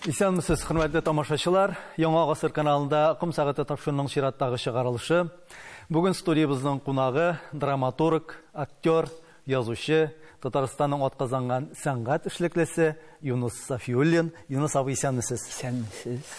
Исәнмесез, хөрмәтле тамашачылар. Яңа гасыр каналында Ком сәгате тапшыруының чираттагы чыгарылышы. Бүген студиябезнең кунагы драматург, актер, язучы, Татарстанның атказанган сәнгать эшлеклесе Юныс Сафиуллин. Юныс абый, исәнмесез. Исәнмесез.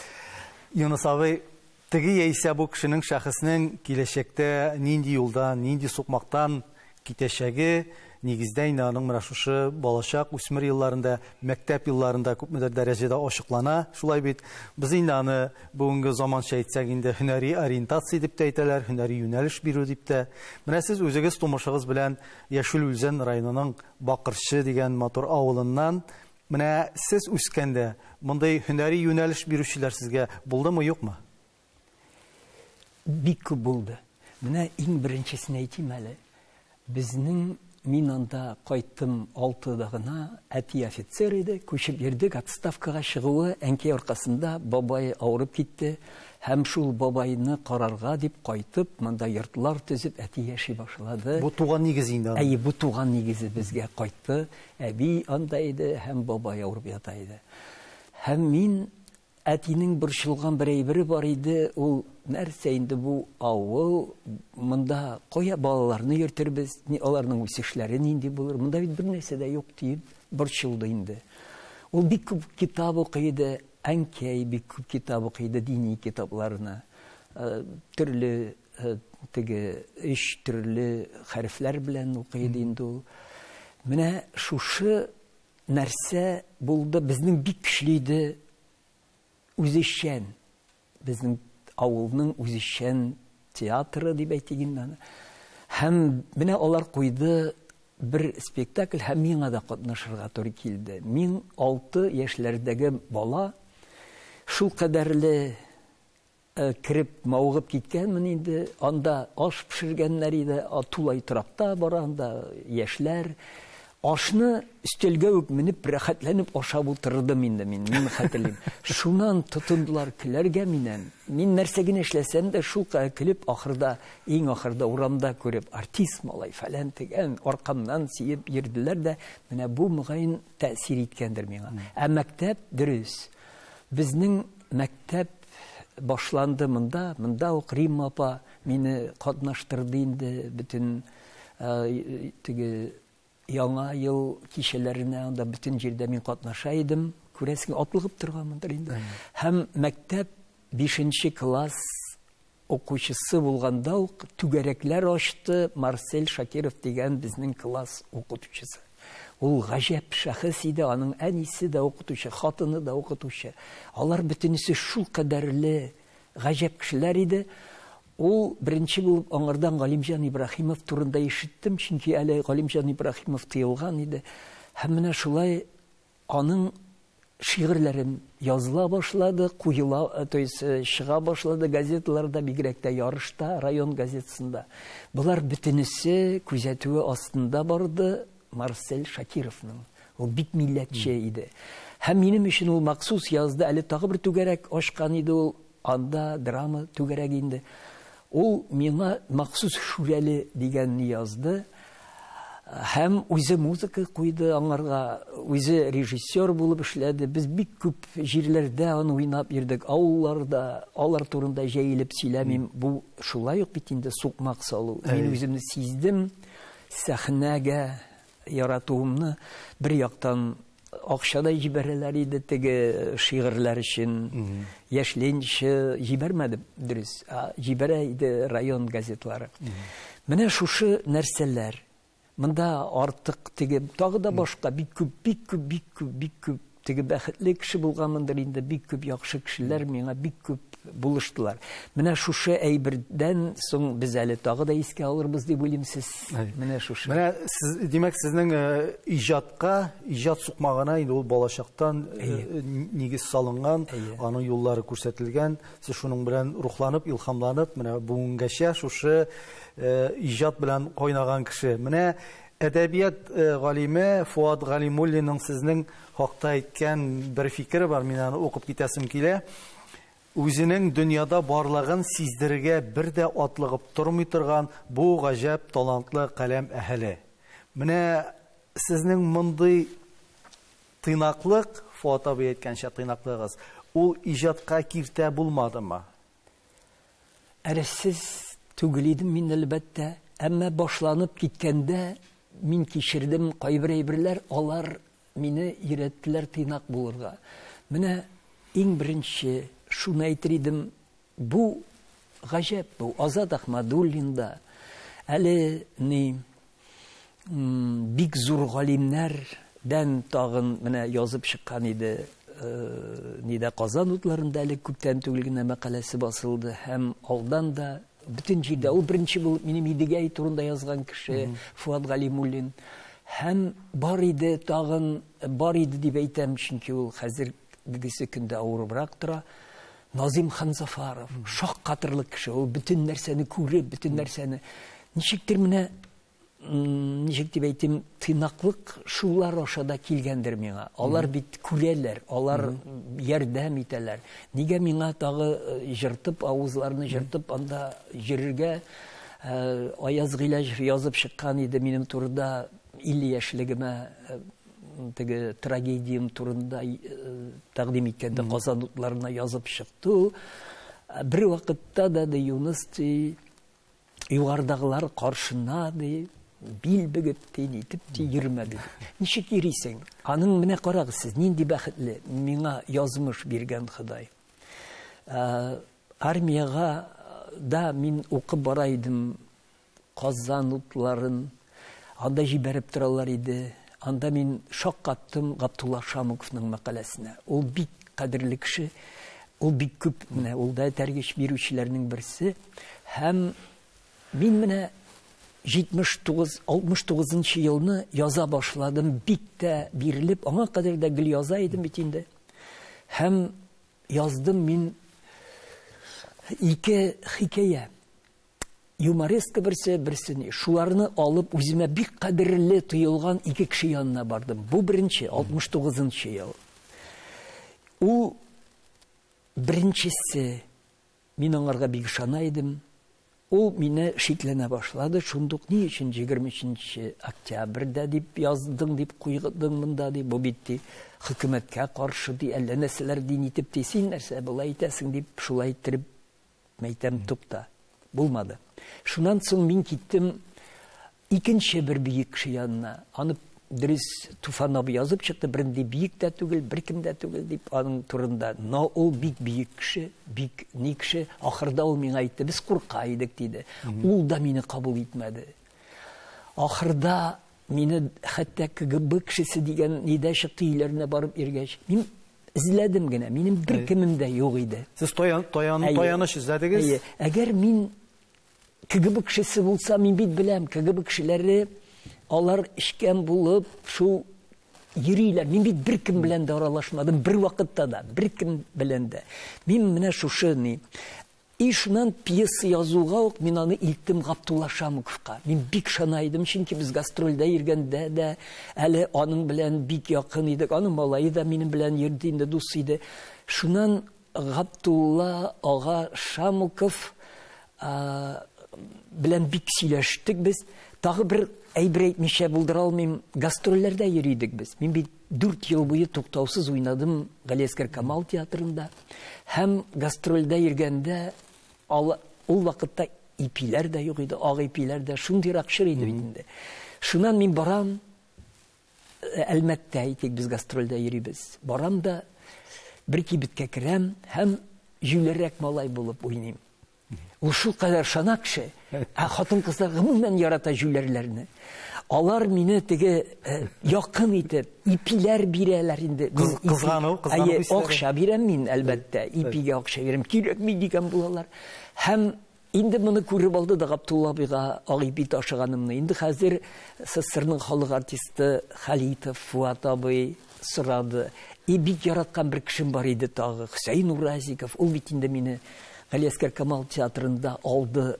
Юныс абый, теге яисә бу кешенең, шәхеснең киләчәктә нинди юлдан, нинди сукмактан китәчәге, нигездә инде аның менә шушы балачак, үсмер елларында, мәктәп елларында күпмедер дәрәҗәдә ачыклана. Шулай бит. Без инде аны бүгенге заманча әйтсәк инде һөнәри ориентация дип тә әйтәләр, һөнәри юнәлеш бирү дип тә. Менә сез үзегез тумышыгыз белән Яшел Үзән районының Бакырчы дигән матур авылыннан. Менә сез үскәндә мондый һөнәри юнәлеш бирүчеләр сезгә булдымы, юкмы? Бик күп булды. Менә иң беренчесен әйтим әле. Безнең мин анда кайттым 6-да гына, әти офицер иде, күчеп йөрдек, отставкага чыгуы әнкәй аркасында бабай авырып китте һәм шул бабайны карарга дип кайтып, монда йортлар төзеп әти яши башлады. Бу туган нигезе инде аның. Әйе, бу туган нигезе безгә кайтты. Әби анда иде һәм бабай авырып ята иде. Һәм мин Әтинең борчылган бер әйбере бар иде, ул нәрсә инде бу авыл, монда кая балаларны йөртербез, аларның үсешләре нинди булыр, монда бит бер нәрсә дә юк диеп борчылды инде. Ул бик күп китап укый иде, әнкәй бик күп китап укый иде, дини китапларны, төрле теге өч төрле хәрефләр белән укый иде инде ул. Менә шушы нәрсә булды, безнең бик көчле иде үзешчән, безнең авылның үзешчән театры дип әйтик инде аны. Һәм менә алар куйды бер спектакль һәм миңа да катнашырга туры килде. Мин 6 яшьләрдәге бала шул кадәрле Кереп, мавыгып киткәнмен инде. Анда аш пешергәннәр иде, тулай торакта бара анда яшьләр. Ашны өстәлгә үк менеп, рәхәтләнеп ашап утырдым инде мин, мин хәтерлим. Шуннан тотындылар көләргә миннән. Мин нәрсә генә эшләсәм дә, шул кадәр көлеп, ахырда, иң ахырда урамда күреп, артист малай, фәлән тегән, аркамнан сөеп йөрделәр дә, менә бу мөгаен тәэсир иткәндер миңа. Ә мәктәп, дөрес, Безнең мәктәп башланды монда, монда ук Римма апа мине катнаштырды инде бөтен теге Яңа ел кичәләренә, анда бөтен җирдә мин катнаша идем. Күрәсең, атлыгып торганмындыр инде. Һәм мәктәп 5 класс укучысы булганда ук түгәрәкләр ачты Марсель Шакиров дигән безнең класс укытучысы. Ул гаҗәп шәхес иде, аның әнисе дә укытучы, хатыны да укытучы. Алар бөтенесе шул кадәрле гаҗәп кешеләр иде. Ул беренче булып аңардан Галимҗан Ибраһимов турында ишеттем, чөнки әле Галимҗан Ибраһимов тыелган иде. Һәм менә шулай Аның шигырьләрем языла башлады, куела, то есть чыга башлады газеталарда, бигрәк тә Ярышта, район газетасында. Болар бөтенесе күзәтүе астында барды Марсель Шакировның. Ул бик милләтче иде. Һәм минем өчен ул махсус язды, әле тагы бер түгәрәк ачкан иде ул, анда драма түгәрәге инде. Ул миңа махсус Шүрәле дигәнне язды. Һәм үзе музыка куйды аңарга, үзе режиссер булып эшләде. Без бик күп җирләрдә аны уйнап йөрдек, авылларда, алар турында җәелеп сөйләмим. Бу шулай ук бит инде сукмак салу. Мин үземне сиздем, сәхнәгә яратуымны. Бер яктан акча да җибәрәләр иде теге шигырьләр өчен. Яшь ленинчы җибәрмәде, дөрес, җибәрә иде район газетлары. Менә шушы нәрсәләр. Монда артык теге тагы да башка бик күп, бик күп, бик күп, бик күп теге бәхетле кеше булганмындыр инде, бик күп яхшы кешеләр миңа бик күп булыштылар. Менә шушы әйбердән соң без әле тагы да искә алырбыз дип уйлыйм сез. Менә шушы. Менә сез, димәк, сезнең иҗатка, иҗат сукмагына инде ул балачактан нигез салынган, аның юллары күрсәтелгән. Сез шуның белән рухланып, илһамланып, менә бүгенгәчә шушы иҗат белән кайнаган кеше. Менә әдәбият галиме Фуат Галимуллинның сезнең хакта әйткән бер фикере бар, мин аны укып китәсем килә. Үзенең дөньяда барлыгын сиздерергә бер дә атлыгып тормый торган бу гаҗәп талантлы каләм әһеле. Менә сезнең мондый тыйнаклык Фоат абый әйткәнчә, тыйнаклыгыз, ул иҗатка киртә булмадымы? Әрсез түгел идем мин, әлбәттә, әмма башланып киткәндә мин кичердем кайбер әйберләр, алар мине өйрәттеләр тыйнак булырга. Менә иң беренче шуны әйтер идем, бу гаҗәп бу, Азат Ахмадуллин да, әле ни бик зур галимнәрдән тагын менә язып чыккан иде, нидә Казан утларында әле күптән түгел генә мәкаләсе басылды һәм алдан да бөтен җирдә ул беренче булып минем Идегәй турында язган кеше Фуат Галимуллин. Һәм бар иде тагын, бар иде дип әйтәм, чөнки ул хәзергесе көндә авырыбрак тора. Назим Ханзафаров, шаккатырлык кеше, ул бөтен нәрсәне күреп, бөтен нәрсәне ничектер менә, ничек дип әйтим, тыйнаклык шулар аша да килгәндер миңа. Алар бит күрәләр, алар ярдәм итәләр. Нигә миңа тагы җыртып, авызларны җыртып анда йөрергә? Аяз Гыйләҗев язып чыккан иде минем турыда 50 яшьлегемә теге трагедиям турында тәкъдим иткәндә Казан утларына язып чыкты ул. Бер вакытта да ди Юныс ди югарыдагылар каршына ди бил бөгеп ди нитеп ди йөрмәде. Ничек йөрисең? Аның менә карагыз сез, нинди бәхетле миңа язмыш биргән Ходай. Армиягә да мин укып бара идем Казан утларын, анда җибәреп торалар иде. Анда мин шаккаттым Габдулла Шамуковның мәкаләсенә. Ул бик кадерле кеше, ул бик күп менә ул да этәргеч бирүчеләрнең берсе. Һәм мин менә 79, 69 елны яза башладым, бик тә бирелеп, аңа кадәр дә гел яза идем бит инде. Һәм яздым мин ике хикәя. Юмореска берсе, берсе ни. Шуларны алып үземә бик кадерле тоелган ике кеше янына бардым. Бу беренче, 69 ел. Ул беренчесе, мин аңарга бик ышана идем. Ул мине шикләнә башлады. Шундук ни өчен 23 октябрьдә дип яздың дип куйдың монда ди. Бу бит ди хөкүмәткә каршы ди, әллә нәрсәләр ди, нитеп ди, син нәрсә болай итәсең дип шулай иттереп мәйтәм, тукта. Булмады. Шуннан соң мин киттем икенче бер бөек кеше янына. Аны дөрес Туфан абый язып чыкты, бернинди бөек тә түгел, беркем дә түгел дип аның турында. Но ул бик бөек кеше, бик ни кеше. Ахырда ул миңа әйтте, без курка идек диде. Ул да мине кабул итмәде. Ахырда мине хәтта КГБ кешесе дигән нидә чыкты, өйләренә барып йөргәч. Мин эзләдем генә, минем бер кемем дә юк иде. Сез таяныч эзләдегез? Әйе. Әгәр мин КГБ кешесе булса, мин бит беләм, КГБ кешеләре алар эчкән булып шул йөриләр. Мин бит бер кем белән дә аралашмадым, бер вакытта да, бер кем белән дә. Мин менә шушы ни. И шуннан пьеса язуга ук мин аны илттем Габдулла Шамуковка. Мин бик ышана идем, чөнки без гастрольдә йөргәндә дә әле аның белән бик якын идек. Аның малае да минем белән йөрде инде, дус иде. Шуннан Габдулла ага Шамуков белән бик сөйләштек без. Тагы бер әйбер әйтмичә булдыра алмыйм. Гастрольләрдә йөри идек без. Мин бит 4 ел буе туктаусыз уйнадым Галиәсгар Камал театрында. Һәм гастрольдә йөргәндә ул вакытта ипиләр дә юк иде, ак ипиләр дә, шундыйрак чор иде бит инде. Шуннан мин барам, Әлмәттә әйтик, без гастрольдә йөрибез. Барам да бер кибеткә керәм һәм җүләррәк малай булып уйныйм. Ул шул кадәр шана кеше, ә хатын-кызлар гомумән ярата җүләрләрне. Алар мине теге якын итеп, ипиләр бирәләр инде. Кызгану, кызгану Әйе, акча бирәм мин, әлбәттә, ипигә акча бирәм, кирәкми дигән булалар. Һәм инде моны күреп алды да Габдулла абыйга ак ипи ташыганымны. Инде хәзер СССРның халык артисты Халитов Фуат абый сорады. И бик яраткан бер кешем бар иде тагы, Хөсәен Уразиков. Ул бит инде мине Галиәсгар Камал театрында алды,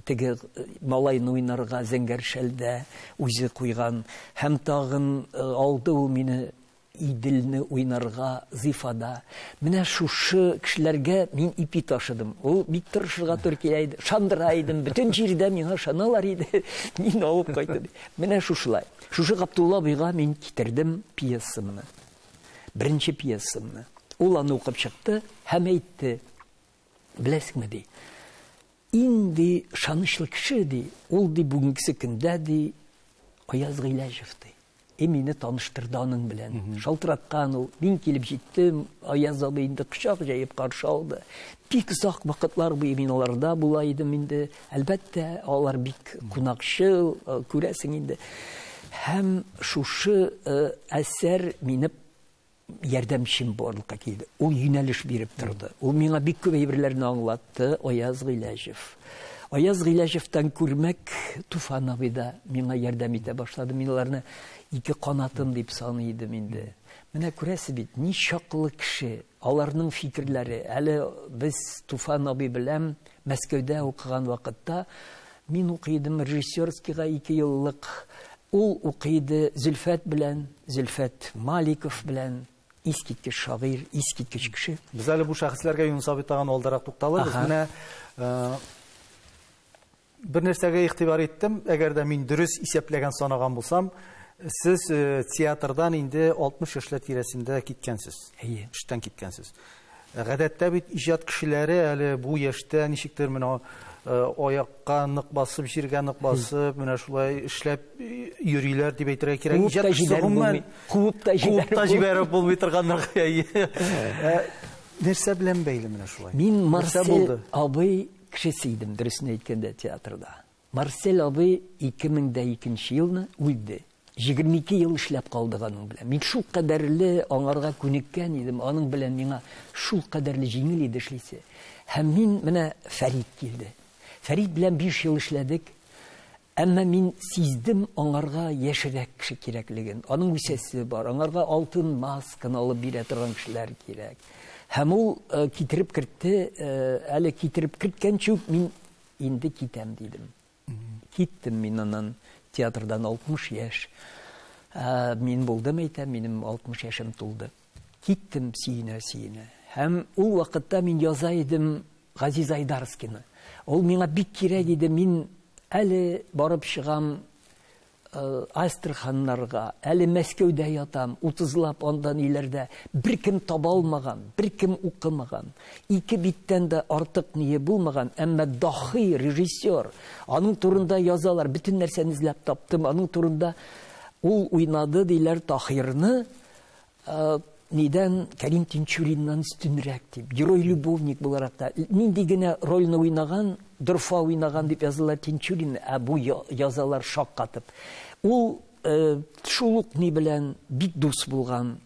теге малайны уйнарга Зәңгәр шәлдә үзе куйган. Һәм тагын алды ул мине Иделне уйнарга Зифада. Менә шушы кешеләргә мин ипи ташыдым. Ул бик тырышырга туры килә иде. Шандыра идем. Бөтен җирдә миңа шаналар иде. Мин алып кайттым. Менә шушылай. Шушы Габдулла абыйга мин китердем пьесамны. Беренче пьесамны. Ул аны укып чыкты һәм әйтте: "Беләсеңме, ди, иң ди ышанычлы кеше ди, ул ди бүгенгесе көндә ди Аяз Гыйләҗев ди. И мине таныштырды аның белән. Шалтыраткан ул, мин килеп җиттем, Аяз абый инде кочак җәеп каршы алды. Бик озак вакытлар буе мин аларда була идем инде. Әлбәттә, алар бик кунакчыл, күрәсең инде. Һәм шушы әсәр мине ярдәмчем барлыкка килде. Ул юнәлеш биреп торды. Ул миңа бик күп әйберләрне аңлатты Аяз Гыйләҗев. Аяз Гыйләҗевтән күрмәк Туфан абый да миңа ярдәм итә башлады. Мин аларны ике канатым дип саный идем инде. Менә күрәсез бит, ничаклы кеше, аларның фикерләре. Әле без Туфан абый белән Мәскәүдә укыган вакытта мин укый идем режиссерскийга 2 еллык. Ул укый иде Зөлфәт белән, Зөлфәт Маликов белән, искиткеч шагыйрь, искиткеч кеше. Без әле бу шәхесләргә Юныс абый тагын алдарак тукталырбыз. Менә бер нәрсәгә игътибар иттем, әгәр дә мин дөрес исәпләгән санаган булсам, сез театрдан инде 60 яшьләр тирәсендә киткәнсез. Әйе. Эштән киткәнсез. Гадәттә бит иҗат кешеләре әле бу яшьтә ничектер менә аякка нык басып, җиргә нык басып, менә шулай эшләп йөриләр дип әйтергә кирәк. Иҗат кешесе гомумән куып та җибәреп булмый торганнар. Нәрсә белән бәйле менә шулай? Мин Марсель абый кешесе идем, дөресен әйткәндә, театрда. Марсель абый 2002 елны үлде. 22 ел эшләп калдык аның белән. Мин шул кадәрле аңарга күнеккән идем, аның белән миңа шул кадәрле җиңел иде эшлисе. Һәм мин менә Фәрит килде. Фәрит белән 5 ел эшләдек. Әмма мин сиздем аңарга яшерәк кеше кирәклеген. Аның үсәсе бар, аңарга алтын масканы алып бирә торган кешеләр кирәк. Һәм ул китереп кертте, әле китереп керткәнче үк мин инде китәм дидем. Киттем мин аннан театрдан 60 яшь. Мин булдым әйтәм, минем 60 яшем тулды. Киттем сөенә-сөенә. Һәм ул вакытта мин яза идем Газиз Айдарскийны. Ул миңа бик кирәк иде. Мин әле барып чыгам Астраханнарга, әле Мәскәүдә ятам, 30лап андан иләрдә. Беркем таба алмаган, беркем укымаган. Ике биттән дә артык ние булмаган, әмма дахи режиссер. Аның турында язалар, бөтен нәрсәне эзләп таптым. Аның турында ул уйнады диләр Тахирны, нидән Кәрим Тинчуриннан өстенрәк дип, герой-любовник буларак та нинди генә рольне уйнаган, Дорфа уйнаган дип язалар Тинчурин, ә бу язалар шаккатып. Ул шул ук ни белән бик дус булган,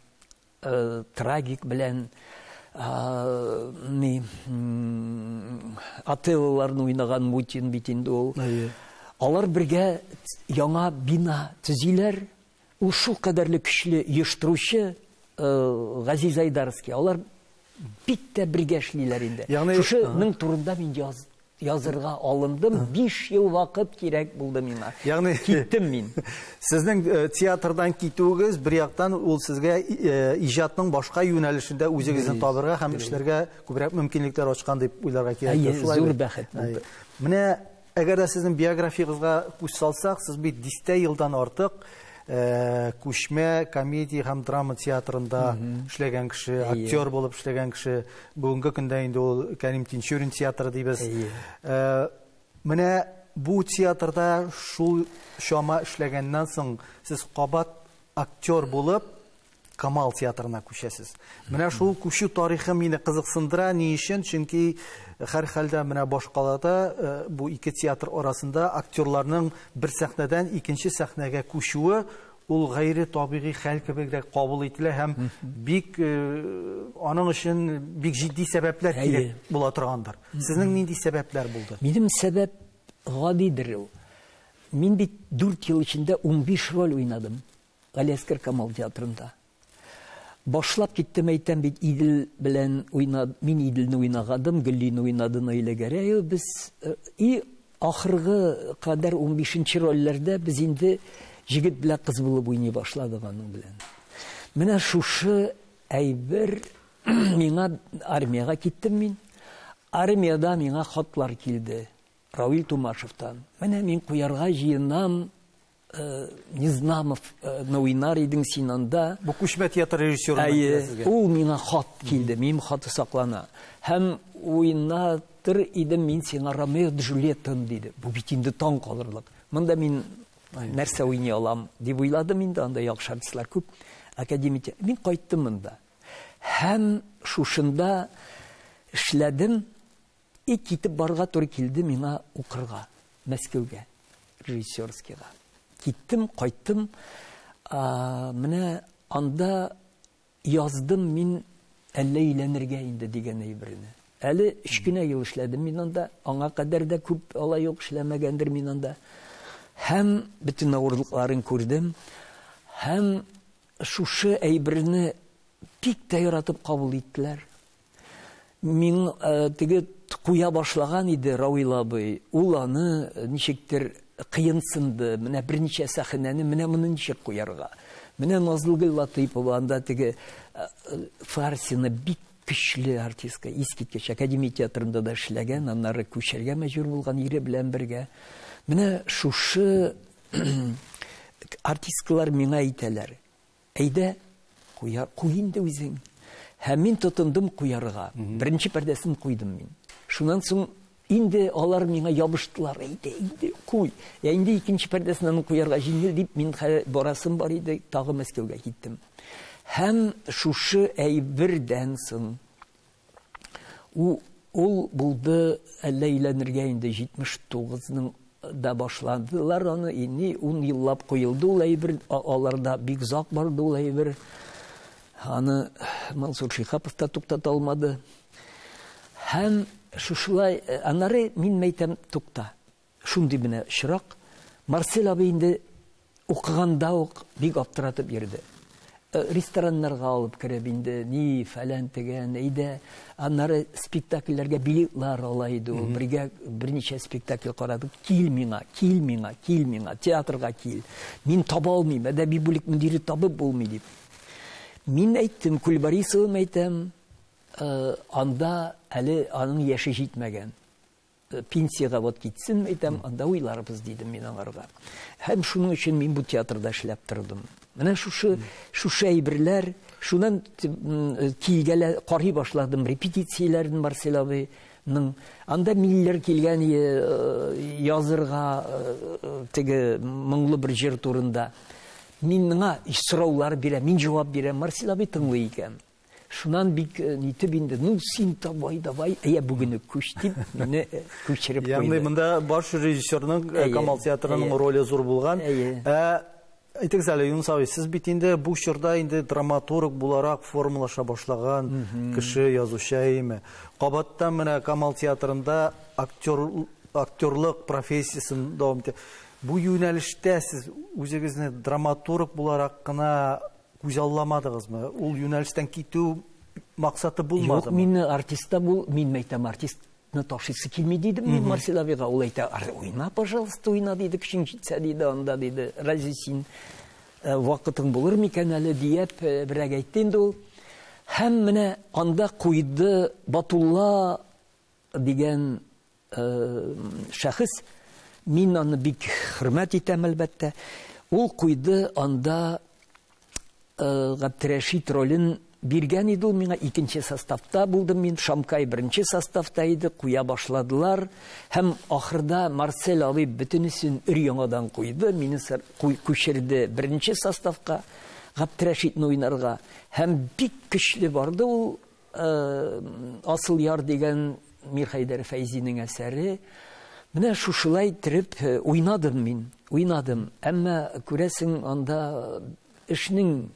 трагик белән, ни Отеллоларны уйнаган Мутин бит инде ул. Алар бергә яңа бина төзиләр. Ул шул кадәрле көчле оештыручы Газиз Айдарский. Алар бик тә бергә эшлиләр инде. Шушының турында мин язырга алындым. 5 ел вакыт кирәк булды миңа. Ягъни киттем мин. Сезнең театрдан китүегез бер яктан ул сезгә иҗатның башка юнәлешендә үзегезне табырга һәм эшләргә күбрәк мөмкинлекләр ачкан дип уйларга кирәк. Зур бәхет булды. Менә әгәр дә сезнең биографиягызга күз салсак, сез бит дистә елдан артык күчмә комедия һәм драма театрында эшләгән кеше, актер булып эшләгән кеше. Бүгенге көндә инде ул Кәрим Тинчурин театры дибез. Менә бу театрда шул чама эшләгәннән соң сез кабат актер булып Камал театрына күчәсез. Менә шул күчү тарихы мине кызыксындыра. Ни өчен? Чөнки һәр хәлдә менә башкалада бу ике театр арасында актерларның бер сәхнәдән икенче сәхнәгә күчүе ул гайре табигый хәл кебек дә кабул ителә һәм бик аның өчен бик җитди сәбәпләр кирәк була торгандыр. Сезнең нинди сәбәпләр булды? Минем сәбәп гадидер ул. Мин бит 4 ел эчендә 15 роль уйнадым Галиәсгар Камал театрында. Башлап киттем әйтәм бит, Идел белән уйнад, мин Иделне уйнагадым, Гөллине уйнады Наилә Гәрәева. Без и ахыргы кадәр 15нче рольләрдә без инде җегет белән кыз булып уйный башладык аның белән. Менә шушы әйбер миңа армиягә киттем мин. Армиядә миңа хатлар килде Равил Тумашевтан. Менә мин куярга җыенам Незнамовны уйнар идең син анда. Бу күчмә театр режиссеры. Әйе, ул миңа хат килде, минем хаты саклана. Һәм уйнатыр идем мин сиңа Ромео Джульеттаны, диде. Бу бит инде таң калырлык. Монда мин нәрсә уйный алам дип уйладым инде, анда яхшы артистлар күп. Академия. Мин кайттым монда. Һәм шушында эшләдем. И китеп барырга туры килде миңа укырга, Мәскәүгә, режиссерскийга. Киттем, кайттым. Менә анда яздым мин әллә өйләнергә инде дигән әйберне. Әле 3 кенә ел эшләдем мин анда, аңа кадәр дә күп алай ук эшләмәгәндер мин анда. Һәм бөтен авырлыкларын күрдем. Һәм шушы әйберне бик тә яратып кабул иттеләр. Мин теге куя башлаган иде Равил абый. Ул аны ничектер кыенсынды. Менә берничә сәхнәне, менә моны ничек куярга. Менә Назлыгөл Латыйпова анда теге Фарсина бик көчле артистка, искиткеч. Академия театрында да эшләгән, аннары күчәргә мәҗбүр булган ире белән бергә. Менә шушы артисткалар миңа әйтәләр. Әйдә, куя, куй инде үзең. Һәм мин тотындым куярга. Беренче пәрдәсен куйдым мин. Шуннан соң инде алар миңа ябыштылар. Әйдә, инде куй. Я инде икенче пәрдәсен аның куярга җиңел дип мин барасым бар иде, тагы Мәскәүгә киттем. Һәм шушы әйбердән соң ул булды әллә өйләнергә инде 79-ның да башладылар аны, инде 10 еллап куелды ул әйбер, аларда бик озак барды ул әйбер. Аны Мансур Шихапов та туктата алмады. Һәм шушылай, аннары мин әйтәм, тукта. Шундый менә очрак. Марсель абый инде укыганда ук бик аптыратып йөрде. Рестораннарга алып кереп инде, ни, фәлән тегән, әйдә. Аннары спектакльләргә билетлар ала иде ул. Бергә берничә спектакль карадык. Кил миңа, кил миңа, кил миңа, театрга кил. Мин таба алмыйм, әдәби бүлек мөдире табып булмый дип. Мин әйттем, Кульбарисовым әйтәм, анда әле аның яше җитмәгән. Пенсияга вот китсен, әйтәм, анда уйларбыз, дидем мин аңарга. Һәм шуның өчен мин бу театрда эшләп тордым. Менә шушы әйберләр, шуннан килгәлә карый башладым репетицияләрен Марсель абыйның. Анда Миллер килгән язырга теге моңлы бер җыр турында. Мин моңа сораулар бирәм, мин җавап бирәм. Марсель абый тыңлый икән. Шуннан бик нитеп инде, ну син давай, давай, әйә бүген үк күч дип, мине күчереп куйды. Ягъни монда баш режиссерның Камал театрының роле зур булган. Әйтегез әле, Юныс абый, сез бит инде бу чорда инде драматург буларак формалаша башлаган кеше, язучы әйеме. Кабаттан менә Камал театрында актерлык профессиясен дәвам итә. Бу юнәлештә сез үзегезне драматург буларак кына күзалламадыгызмы? Ул юнәлештән китү максаты булмадымы? Юк, мин артистта бул, мин әйтәм, артистны ташыйсы килми дидем мин Марсель абыйга. Ул әйтә, уйна, пожалуйста, уйна диде, көчең җитсә диде, анда диде. Разве син вакытың булыр микән әле диеп берәк әйтте инде ул. Һәм менә анда куйды Батулла дигән шәхес. Мин аны бик хөрмәт итәм, әлбәттә. Ул куйды анда Габдрәшит ролен биргән иде ул миңа, икенче составта булдым мин, Шамкай беренче составта иде, куя башладылар. Һәм ахырда Марсель абый бөтенесен өр-яңадан куйды, мине күчерде беренче составка Габдрәшитне уйнарга. Һәм бик көчле барды ул Асыл яр дигән Мирхәйдәр Фәйзинең әсәре. Менә шушылай иттереп уйнадым мин, уйнадым. Әмма күрәсең, анда эшнең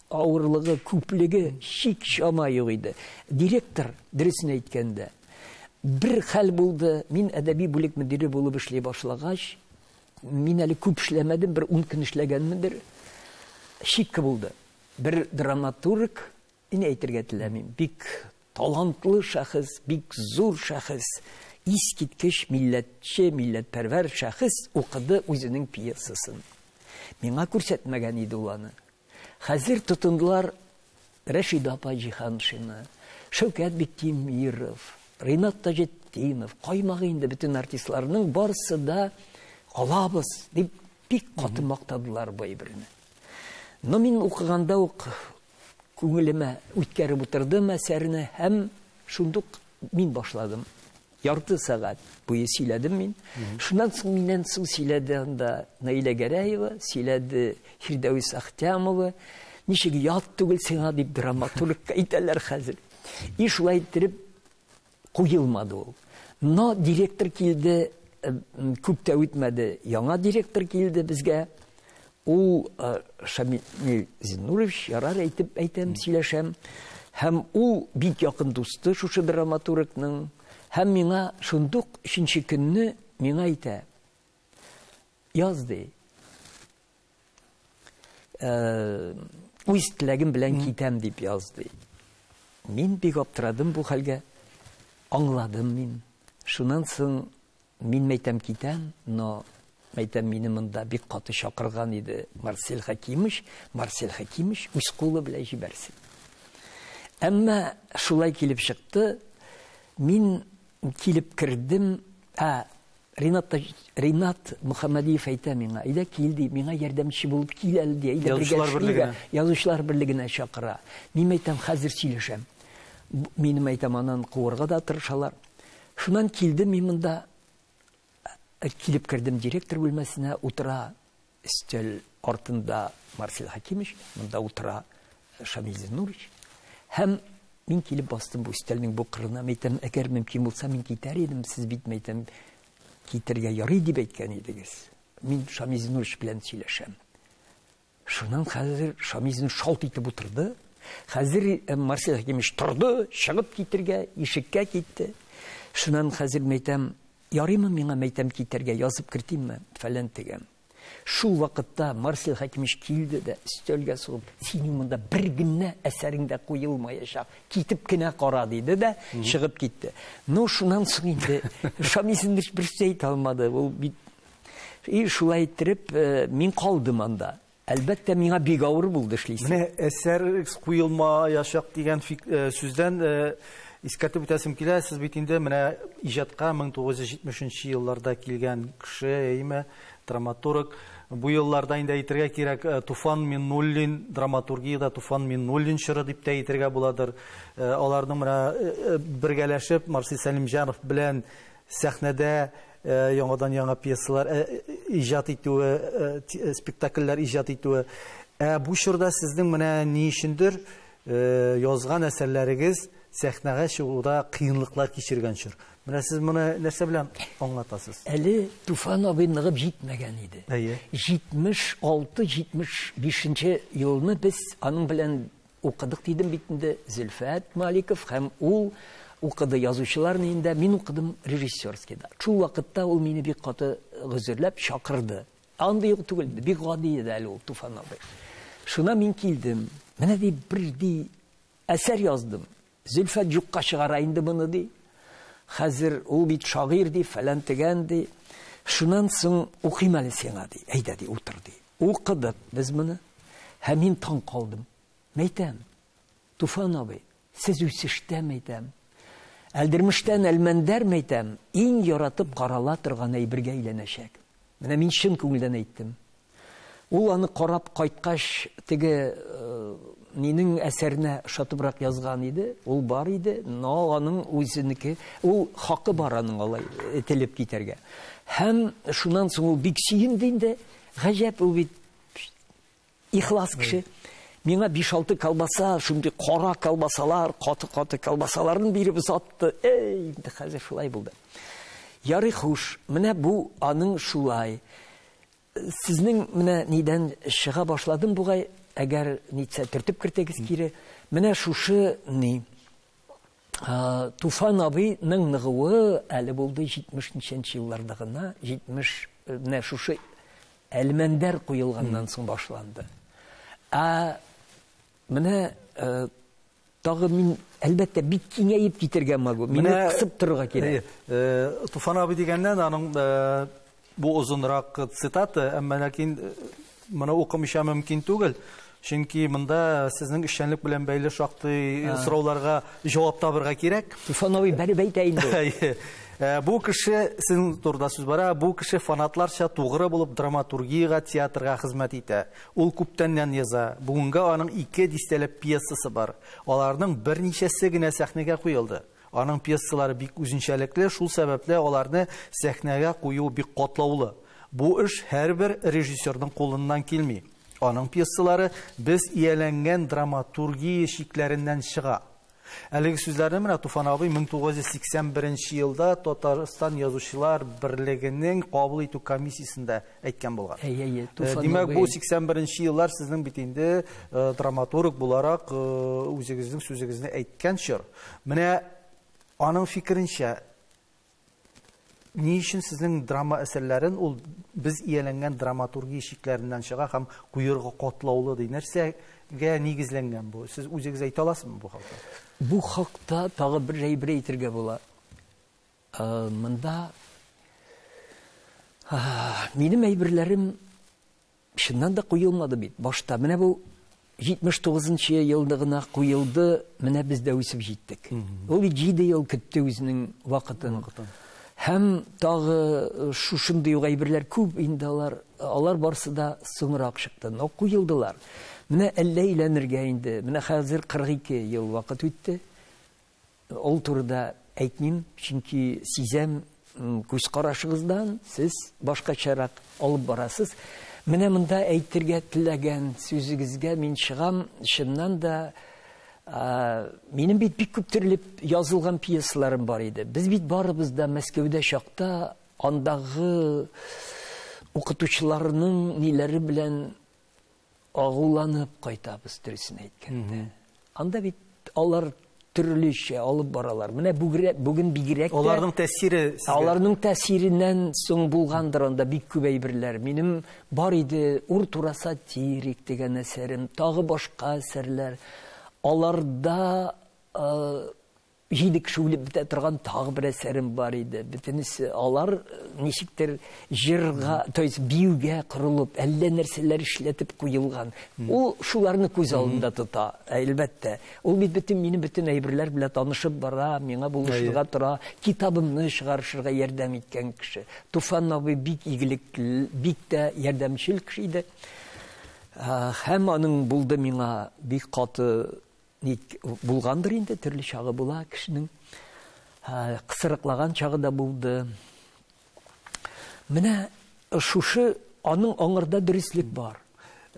авырлыгы, күплеге чик чама юк иде. Директор, дөресен әйткәндә, бер хәл булды. Мин әдәби бүлек мөдире булып эшли башлагач, мин әле күп эшләмәдем, бер 10 көн эшләгәнмендер. Шикке булды. Бер драматург, мин әйтергә теләмим, бик талантлы шәхес, бик зур шәхес, искиткеч милләтче, милләтпәрвәр шәхес укыды үзенең пьесасын. Миңа күрсәтмәгән иде ул аны. Хәзер тотындылар Рәшидә апа Җиһаншина, Шәүкәт Биктимиров, Ринат Таҗетдинов, каймагы инде бөтен артистларның барысы да алабыз дип. Бик каты мактадылар бу әйберне. Но мин укыганда ук күңелемә үткәреп утырдым әсәрне һәм шундук мин башладым. Ярты сәгать буе сөйләдем мин. Шуннан соң миннән соң сөйләде анда Наилә Гәрәева, сөйләде Фирдәвис Ахтямова. Ничек ят түгел сиңа дип драматургка әйтәләр хәзер. И шулай иттереп куелмады ул. Но директор килде, күп тә үтмәде, яңа директор килде безгә. Ул Шамил Зиннурович, ярар әйтеп әйтәм, сөйләшәм. Һәм ул бик якын дусты шушы драматургның. Һәм миңа шундук өченче көнне миңа әйтә. Яз ди. Үз теләгем белән китәм дип яз ди. Мин бик аптырадым бу хәлгә. Аңладым мин. Шуннан соң мин мәйтәм китәм, но мәйтәм мине монда бик каты чакырган иде Марсель Хәкимович. Марсель Хәкимович үз кулы белән җибәрсен. Әмма шулай килеп чыкты. Мин килеп кердем, Ринат Мөхәммәдиев әйтә миңа, әйдә кил ди, миңа ярдәмче булып кил әле ди, әйдә бергә эшлик, Язучылар берлегенә чакыра. Мин әйтәм, хәзер сөйләшәм. Минем әйтәм, аннан куырга да тырышалар. Шуннан килдем мин монда, килеп кердем директор бүлмәсенә, утыра өстәл артында Марсель Хәкимович, монда утыра Шамил Зиннурович. Һәм мин килеп бастым бу өстәлнең бу кырына, әйтәм, әгәр мөмкин булса, мин китәр идем, сез бит, әйтәм, китергә ярый дип әйткән идегез. Мин Шамил Зиннурович белән сөйләшәм. Шуннан хәзер Шамил Зиннурович шалт итеп утырды. Хәзер Марсель Хәкимович торды, чыгып китергә, ишеккә китте. Шуннан хәзер әйтәм, ярыймы миңа, әйтәм, китәргә, язып кертимме, фәлән тегән. Шул вакытта Марсель Хәкимович килде дә өстәлгә сугып, синең монда бер генә әсәрең дә куелмаячак, китеп кенә кара диде дә чыгып китте. Ну, шуннан соң инде Шамил Зиннурович бер сүз әйтә алмады. Ул бит и шулай иттереп мин калдым анда. Әлбәттә, миңа бик авыр булды эшлисе. Менә әсәр куелмаячак дигән сүздән искәртеп үтәсем килә. Сез бит инде менә иҗатка 1970 елларда килгән кеше, әйме, драматург. Бу елларда инде әйтергә кирәк, Туфан Миннуллин, драматургияда Туфан Миннуллин чоры дип тә әйтергә буладыр. Аларның менә бергәләшеп Марсель Сәлимҗанов белән сәхнәдә яңадан яңа пьесалар иҗат итүе, спектакльләр иҗат итүе. Ә бу чорда сезнең менә ни өчендер язган әсәрләрегез сәхнәгә чыгуда кыенлыклар кичергән чор. Менә сез моны нәрсә белән аңлатасыз? Әле Туфан абый ныгып җитмәгән иде. 76-75 елны без аның белән укыдык дидем бит инде, Зөлфәт Маликов һәм ул укыды язучыларны инде, мин укыдым режиссерскийда. Шул вакытта ул мине бик каты гозерләп чакырды. Андый юк түгел, бик гади иде әле ул Туфан абый. Шуна мин килдем. Менә ди бер ди әсәр яздым. Зөлфәт юкка чыгара инде моны ди. Хәзер ул бит шагыйрь ди, фәлән тегән ди. Шуннан соң укыйм әле сиңа ди. Әйдә ди, утыр ди. Укыдык без моны. Һәм мин таң калдым. Мәйтәм, Туфан абый, сез үсештә мәйтәм. Әлдермештән Әлмәндәр мәйтәм, иң яратып карала торган әйбергә әйләнәчәк. Менә мин чын күңелдән әйттем. Ул аны карап кайткач, теге нинең әсәренә ошатыбрак язган иде, ул бар иде, но аның үзенеке, ул хакы бар аның алай этелеп китәргә. Һәм шуннан соң ул бик сөенде инде, гаҗәп, ул бит ихлас кеше. Миңа 5-6 колбаса, шундый кара колбасалар, каты-каты колбасаларын биреп озатты. Эй, инде хәзер шулай булды. Ярый, хуш, менә бу аның шулай. Сезнең менә нидән чыга башладым бугай, әгәр нитсә төртеп кертегез кире. Менә шушы ни. Туфан абыйның ныгуы әле булды 70 елларда гына, 70 менә шушы Әлмәндәр куелганнан соң башланды. Ә менә тагы мин әлбәттә бик киңәеп китергә могу. Мине кысып торырга кирәк. Туфан абый дигәннән аның бу озынрак цитата, әмма ләкин моны укымыйча мөмкин түгел. Чөнки монда сезнең эшчәнлек белән бәйле шактый сорауларга җавап табырга кирәк. Туфан абый бәреп әйтә инде. Бу кеше, сезнең турыда сүз бара, бу кеше фанатларча тугры булып драматургиягә, театрга хезмәт итә. Ул күптәннән яза. Бүгенгә аның 2 дистәләп пьесасы бар. Аларның берничәсе генә сәхнәгә куелды. Аның пьесалары бик үзенчәлекле, шул сәбәпле аларны сәхнәгә кую бик катлаулы. Бу эш һәрбер режиссерның кулыннан килми. Аның пьесалары без ияләнгән драматургия чикләреннән чыга. Әлеге сүзләрне менә Туфан абый 1981 елда Татарстан Язучылар берлегенең кабул итү комиссиясендә әйткән булган. Әйе, Туфан Димәк, бу 81 еллар сезнең бит инде драматург буларак үзегезнең сүзегезне әйткән чор. Менә аның фикеренчә, ни өчен сезнең драма әсәрләрен ул без ияләнгән драматургия чикләреннән чыга һәм куерга катлаулы ди? Нәрсәгә нигезләнгән бу? Сез үзегез әйтә аласызмы бу хакта? Бу хакта тагы бер әйбер әйтергә була. Монда минем әйберләрем чыннан да куелмады бит. Башта менә бу 79 елда гына куелды, менә без дә үсеп җиттек. Ул бит 7 ел көтте үзенең вакытын. Һәм тагы шушындый ук әйберләр күп инде алар, алар барсы да соңрак чыкты, но куелдылар. Менә әллә әйләнергә инде, менә хәзер 42 ел вакыт үтте. Ул турыда әйтмим, чөнки сизәм күз карашыгыздан сез башкачарак алып барасыз. Менә монда әйтергә теләгән сүзегезгә мин чыгам, чыннан да минем бит бик күп төрле язылган пьесаларым бар иде. Без бит барыбыз да Мәскәүдә чакта андагы укытучыларның ниләре белән агуланып кайтабыз, дөресен әйткәндә. Анда бит алар төрлечә алып баралар. Менә бүген бигрәк тә аларның тәэсире сезгә. Аларның тәэсиреннән соң булгандыр анда бик күп әйберләр. Минем бар иде Ур тура сатирик дигән әсәрем, тагы башка әсәрләр. Аларда 7 кеше үлеп бетә торган тагы бер әсәрем бар иде. Бөтенесе алар ничектер җырга, то есть биюгә корылып, әллә нәрсәләр эшләтеп куелган. Ул шуларны күз алдында тота, әлбәттә. Ул бит бөтен минем бөтен әйберләр белән танышып бара, миңа булышырга тора, китабымны чыгарышырга ярдәм иткән кеше. Туфан абый бик игелекле, бик тә ярдәмчел кеше иде. Һәм аның булды миңа бик каты ник булгандыр инде, төрле чагы була кешенең. Кысрыклаган чагы да булды. Менә шушы аның аңырда дөреслек бар.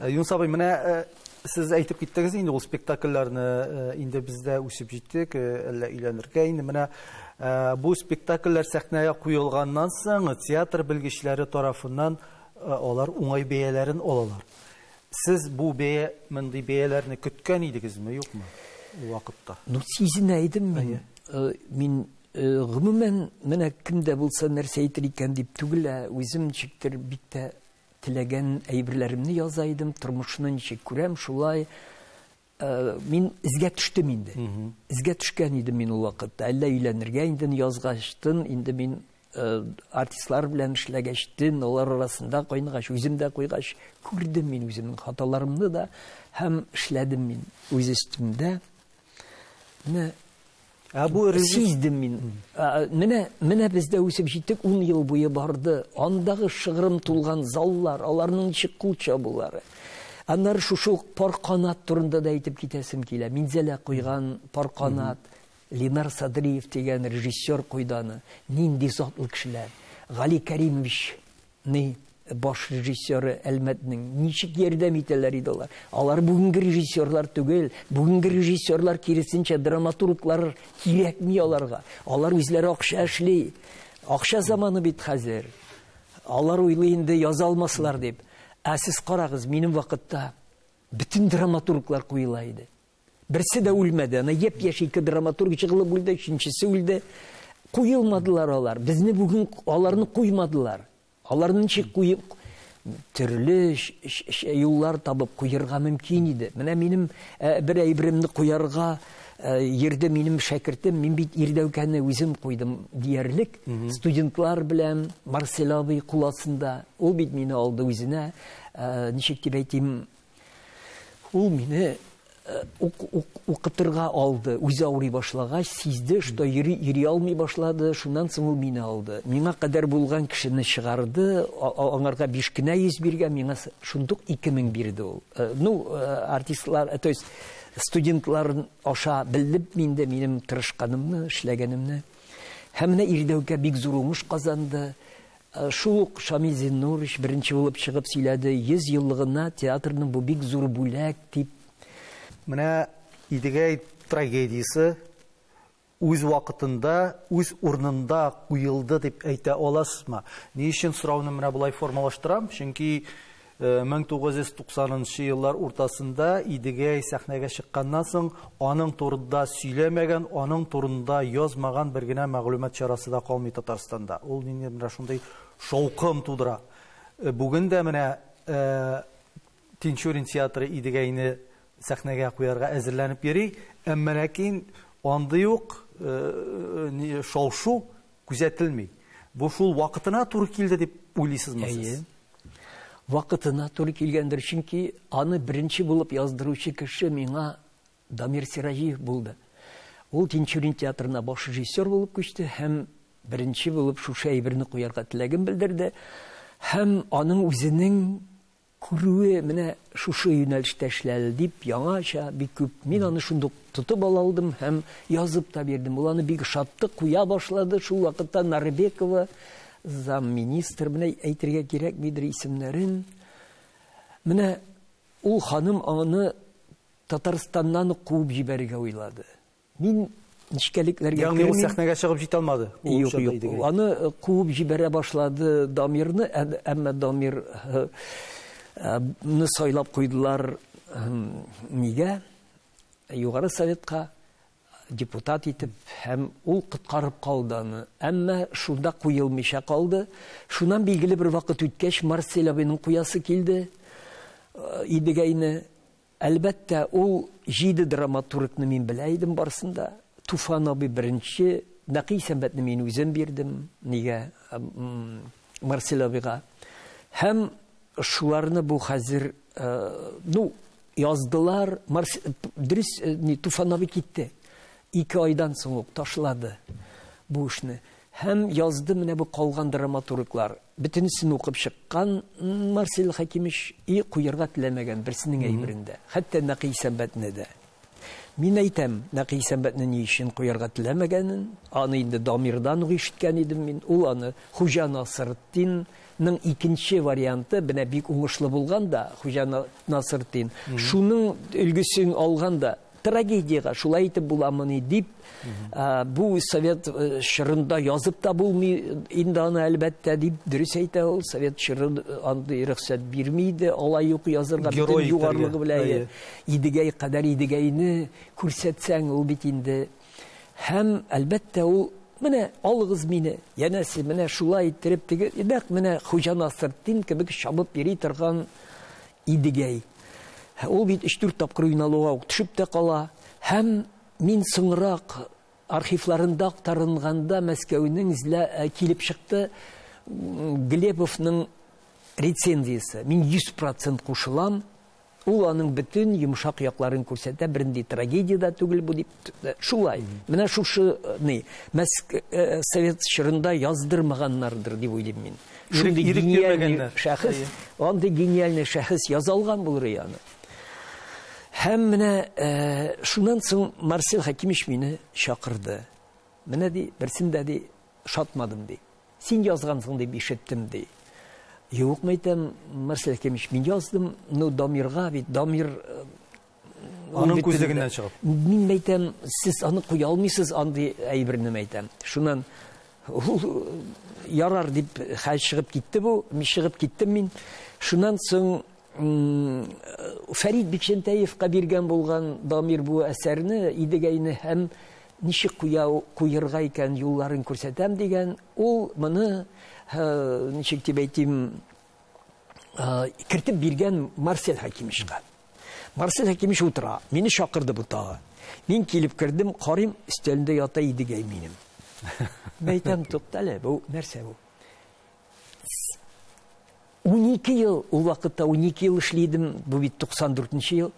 Юныс абый, менә сез әйтеп киттегез инде ул спектакльләрне, инде без дә үсеп җиттек, әллә өйләнергә инде. Менә бу спектакльләр сәхнәгә куелганнан соң театр белгечләре тарафыннан алар уңай бәяләрен алалар. Сез бу бәя, мондый бәяләрне көткән идегезме, юкмы ул вакытта? Ну, сизенә идем мин. Мин гомумән менә кем дә булса нәрсә әйтер икән дип түгел, ә үзем ничектер бик тә теләгән әйберләремне яза идем, тормышны ничек күрәм, шулай. Мин эзгә төштем инде. Эзгә төшкән идем мин ул вакытта. Әллә өйләнергә инде язгачтын, инде мин артистлар белән эшләгәчтен, алар арасында кайнагач, үзем дә куйгач, күрдем мин үземнең хаталарымны да һәм эшләдем мин үз өстемдә. Менә Ә бу режиссер сиздем мин. Менә бездә үсеп җиттек, 10 ел буе барды. Андагы шыгрым тулган заллар, аларның ничек кул чабулары. Аннары шушы ук пар канат турында да әйтеп китәсем килә. Минзәлә куйган пар канат, Ленар Садриев дигән режиссер куйды аны. Нинди затлы кешеләр. Гали Каримович ни баш режиссеры Әлмәтнең ничек ярдәм итәләр иде алар. Алар бүгенге режиссерлар түгел. Бүгенге режиссерлар киресенчә драматурглар кирәкми аларга. Алар үзләре акча эшли. Акча заманы бит хәзер. Алар уйлый инде яза алмаслар дип. Ә сез карагыз, минем вакытта бөтен драматурглар куела иде. Берсе дә үлмәде. Ана япь-яшь ике драматург чыгылып үлде, өченчесе үлде. Куелмадылар алар. Безне бүген аларны куймадылар. Аларны ничек куеп, төрле юллар табып куярга мөмкин иде. Менә минем бер әйберемне куярга йөрде минем шәкертем, мин бит Ирдәүкәне үзем куйдым диярлек. Студентлар белән Марсель абый кул астында. Ул бит мине алды үзенә. Ничек дип әйтим, ул мине укытырга алды. Үзе авырый башлагач, сизде, что йөри алмый башлады. Шуннан соң ул мине алды. Миңа кадәр булган кешене чыгарды, аңарга 5 кенә 100 биргән, миңа шундук 2000 бирде ул. Ну, артистлар, то есть студентлар аша белеп инде минем тырышканымны, эшләгәнемне. Һәм менә Ирдәүкә бик зур уңыш казанды. Шул ук Шамил Зиннурович беренче булып чыгып сөйләде, 100 еллыгына театрның бу бик зур бүләк дип. Менә Идегәй трагедиясе үз вакытында, үз урынында куелды дип әйтә аласызмы? Ни өчен сорауны менә болай формалаштырам? Чөнки 1990 еллар уртасында Идегәй сәхнәгә чыкканнан соң аның турында сөйләмәгән, аның турында язмаган бер генә мәгълүмат чарасы да калмый Татарстанда. Ул нинди менә шундый шаукым тудыра. Бүген дә менә Тинчурин театры Идегәйне сәхнәгә куярга әзерләнеп йөри, әмма ләкин андый ук шау-шу күзәтелми. Бу шул вакытына туры килде дип уйлыйсызмы сез? Әйе. Вакытына туры килгәндер, чөнки аны беренче булып яздыручы кеше миңа Дамир Сираҗиев булды. Ул Тинчурин театрына баш режиссер булып күчте һәм беренче булып шушы әйберне куярга теләген белдерде. Һәм аның үзенең күрүе менә шушы юнәлештә эшләде дип яңача бик күп. Мин аны шундук тотып ала алдым һәм язып та бирдем. Ул аны бик ошатты, куя башлады. Шул вакытта Нарбекова, замминистр, менә әйтергә кирәкмидер исемнәрен. Менә ул ханым аны Татарстаннан ук куып җибәрергә уйлады. Мин нечкәлекләргә Ягъни ул сәхнәгә чыгып җитә алмады. Юк, юк. Аны куып җибәрә башлады Дамирны, әмма Дамир ны сайлап куйдылар нигә? Югары Советка депутат итеп, һәм ул коткарып калды аны. Әмма шунда куелмыйча калды. Шуннан билгеле бер вакыт үткәч, Марсель абыйның куясы килде Идегәйне. Әлбәттә, ул 7 драматургны мин белә идем барысын да. Туфан абый беренче, Нәкый Исәнбәтне мин үзем бирдем, нигә Марсель абыйга. Һәм шуларны бу хәзер, ну, яздылар. Дөрес, Туфан абый китте. 2 айдан соң ук ташлады бу эшне. Һәм язды менә бу калган драматурглар. Бөтенесен укып чыккан Марсель Хәкимович и куярга теләмәгән берсенең әйберендә. Хәтта Нәкый Исәнбәтне дә. Мин әйтәм, Нәкый Исәнбәтне ни өчен куярга теләмәгәнен, аны инде Дамирдан ук ишеткән идем мин. Ул аны Хуҗа Насретдинның икенче варианты, менә бик уңышлы булган да Хуҗа Насретдин. Шуның өлгесен алган да трагедияга шулай итеп буламыни дип, бу совет чорында язып та булмый инде аны әлбәттә дип дөрес әйтә ул. Совет чоры андый рөхсәт бирми иде, алай ук язырга бөтен югарылыгы белән. Идегәй кадәр Идегәйне күрсәтсәң ул бит инде. Һәм әлбәттә ул менә алыгыз мине, янәсе менә шулай иттереп теге нәкъ менә Хуҗа Насретдин кебек чабып йөри торган Идегәй. Ул бит 3-4 тапкыр уйналуга ук төшеп тә кала. Һәм мин соңрак архивларында актарынганда Мәскәүнең килеп чыкты Глебовның рецензиясе. Мин 100% кушылам. Ул аның бөтен йомшак якларын күрсәтә, бернинди трагедия да түгел бу дип. Шулай. Менә шушы ни, Совет чорында яздырмаганнардыр дип уйлыйм мин. Шундый гениальный шәхес, андый гениальный шәхес язалган булыр аны. Һәм менә шуннан соң Марсель Хәкимович мине чакырды. Менә ди, берсен дә ди, шатмадым ди. Син язгансың дип ишеттем ди. Юк, мәйтәм, Марсель Хәкимович, мин яздым, ну Дамирга бит, Дамир аның күзлегеннән чыгып. Мин мәйтәм, сез аны куя алмыйсыз, андый әйберне мәйтәм. Шуннан ул ярар дип хәл чыгып китте бу, мин чыгып киттем мин. Шуннан соң Фәрит Бикчәнтәевка биргән булган Дамир бу әсәрне, Идегәйне һәм ничек куярга икән юлларын күрсәтәм дигән, ул моны ничек дип әйтим, кертеп биргән Марсель Хәкимовичка. Марсель Хәкимович утыра, мине чакырды бу тагы. Мин килеп кердем, карыйм, өстәлендә ята Идегәй минем. Мәйтәм, туктале, бу нәрсә бу? 12 ел, ул вакытта 12 ел эшли идем, бу бит 94 ел.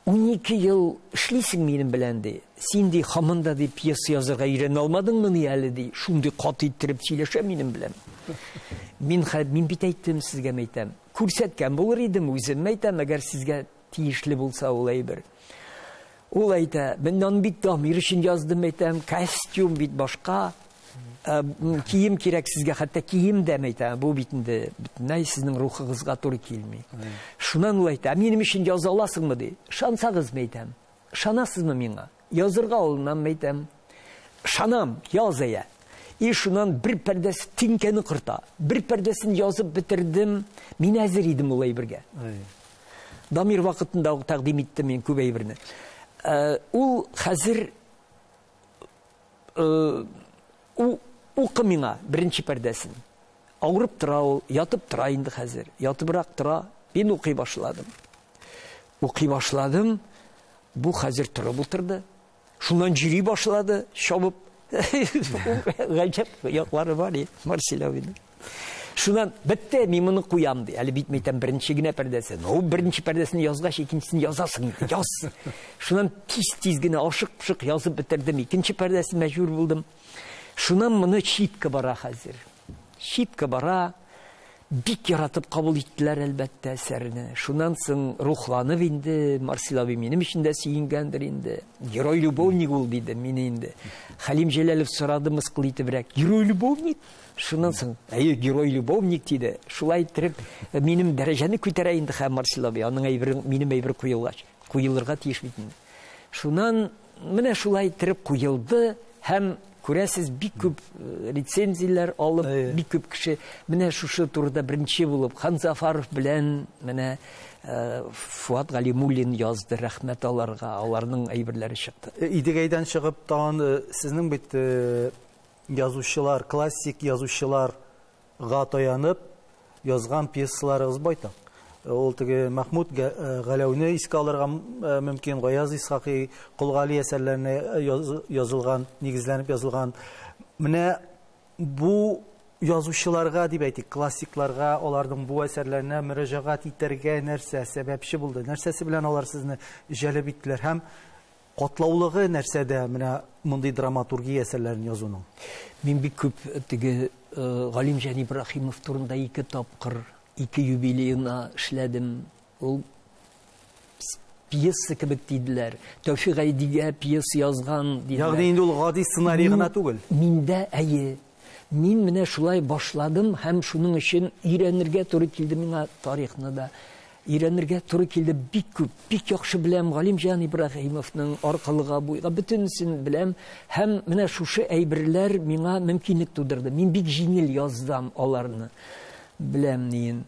12 ел эшлисең минем белән, ди. Син, ди, һаман да, ди, пьеса язырга өйрәнә алмадыңмыни әле, ди. Шундый каты иттереп сөйләшә минем белән. Мин мин бит әйттем сезгә, әйтәм. Күрсәткән булыр идем, үзем әйтәм, әгәр сезгә тиешле булса ул әйбер. Ул әйтә, мин аны бит Дамир өчен яздым, әйтәм, костюм бит башка, кием кирәк сезгә, хәтта кием дә, әйтәм, бу бит инде бөтенләй сезнең рухыгызга туры килми. Шуннан ул әйтә, минем өчен яза аласыңмы, ди. Ышансагызмы, әйтәм. Ышанасызмы миңа? Язырга алынам, әйтәм. Ышанам, яз әйә. И шуннан бер пәрдәсе тиңкәне корта. Бер пәрдәсен язып бетердем. Мин әзер идем ул әйбергә. Дамир вакытында ук тәкъдим иттем мин күп әйберне. Ул хәзер укы миңа беренче пәрдәсен. Авырып тора ул, ятып тора инде хәзер. Ятыбрак тора. Мин укый башладым. Укый башладым. Бу хәзер торып утырды. Шуннан йөри башлады, чабып. Гаҗәп яклары бар, Марсель абыйның. Шуннан бетте, мин моны куям, ди. Әле бит әйтәм, беренче генә пәрдәсе. Ну, беренче пәрдәсен язгач, икенчесен язасың инде, яз. Шуннан тиз-тиз генә ашык-пошык язып бетердем. Икенче пәрдәсен мәҗбүр булдым. Шуннан моны читка бара хәзер. Читка бара. Бик яратып кабул иттеләр, әлбәттә, әсәрне. Шуннан соң рухланып инде, Марсель абый минем өчен дә сөенгәндер инде. Герой-любовник ул, диде мине инде. Хәлим Җәләлов сорады мыскыл итебрәк. Герой-любовник? Шуннан соң, әйе, герой-любовник, диде. Шулай иттереп, минем дәрәҗәне күтәрә инде хәм Марсель абый, аның әйбере, минем әйбер куелгач. Куелырга тиеш бит инде. Шуннан менә шулай иттереп куелды һәм күрәсез, бик күп рецензияләр алып, бик күп кеше менә шушы турыда беренче булып Хан Зафаров белән менә Фуат Галимуллин язды, рәхмәт аларга, аларның әйберләре чыкты. Идегәйдән чыгып тагын сезнең бит язучылар, классик язучыларга таянып язган пьесаларыгыз байтак. Ул теге Мәхмүт Галәүне искә алырга мөмкин, Гаяз Исхакый, Кол Гали әсәрләренә язылган, нигезләнеп язылган. Менә бу язучыларга дип әйтик, классикларга, аларның бу әсәрләренә мөрәҗәгать итәргә нәрсә сәбәпче булды? Нәрсәсе белән алар сезне җәлеп иттеләр? Һәм катлаулыгы нәрсәдә менә мондый драматургия әсәрләрен язуның? Мин бик күп теге Галимҗан Ибраһимов турында 2 тапкыр, 2 юбилеена эшләдем. Ул пьеса кебек диделәр. Тәүфик Әйдигә пьеса язган диделәр. Ягъни инде ул гади сценарий гына түгел. Миндә әйе. Мин менә шулай башладым һәм шуның өчен өйрәнергә туры килде миңа тарихны да. Өйрәнергә туры килде бик күп. Бик яхшы беләм Галимҗан Ибраһимовның аркылыга буйга бөтенесен беләм һәм менә шушы әйберләр миңа мөмкинлек тудырды. Мин бик җиңел яздым аларны. Беләм ниен.